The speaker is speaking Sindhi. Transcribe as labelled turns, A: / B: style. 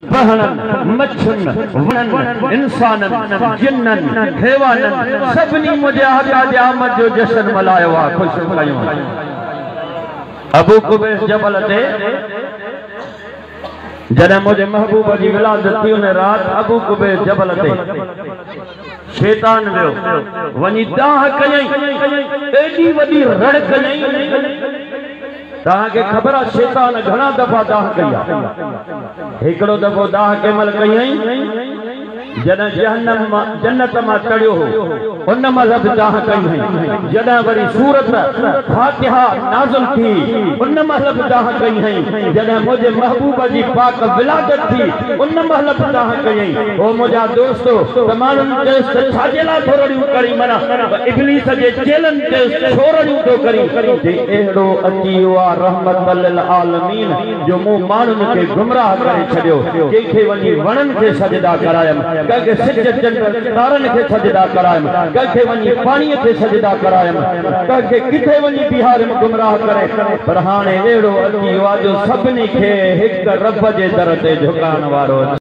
A: پهڻن، مڇين، وڻن، انسانن، جنن، حيوانن سڀني منهنجي آقا جي آمد جو جشن ملهايو آ، خوشيون ڪيون آهن. ابو قبيس جبل تي جڏهن منهنجي محبوب جي ولادت ٿي ان رات ابو قبيس جبل تي شيطان ويو وڃي دانهن ڪيائين، ايڏي وڏي رڙ ڪيائين. توهان کي خبر آ شيطان گهڻا دفعا دانهن ڪئي آ. هڪڙو دفعو دانهن ڪنهن مهل ڪيائين جڏهن جهنم مان جنت مان تڙيو هو ان مهل به دانهن ڪئي هئين. جڏهن وري سورت فاتحه نازل ٿي ان مهل به دانهن ڪئي هئين. جڏهن منهنجي محبوب جي پاڪ ولادت ٿي ان مهل به دانهن ڪيائين. او منهنجا دوستو ته ماڻهن چيس ته ڇا جي لاء ٿو رڙيون ڪرين معنيٰ ابليس جي چيلن چيس ڇو رڙيون ٿو ڪرين؟ چي اهڙو اچي ويو آ رحمت للعالمين جو مون ماڻهن کي گمراهه ڪري ڇڏيو، ڪنهن کي وڃي وڻن کي سجدا ڪرايم، ڪنهن کي سج چنڊ تارن کي سجدا ڪرايم، ڪنهن کي وڃي پاڻيء کي سجدا ڪرايم، ڪنهن کي ڪٿي وڃي بيهاريم گمراهه ڪري، پر هاڻي اهڙو اچي ويو آ جو سڀني کي هڪ رب جي در تي جهڪائڻ وارو اچي.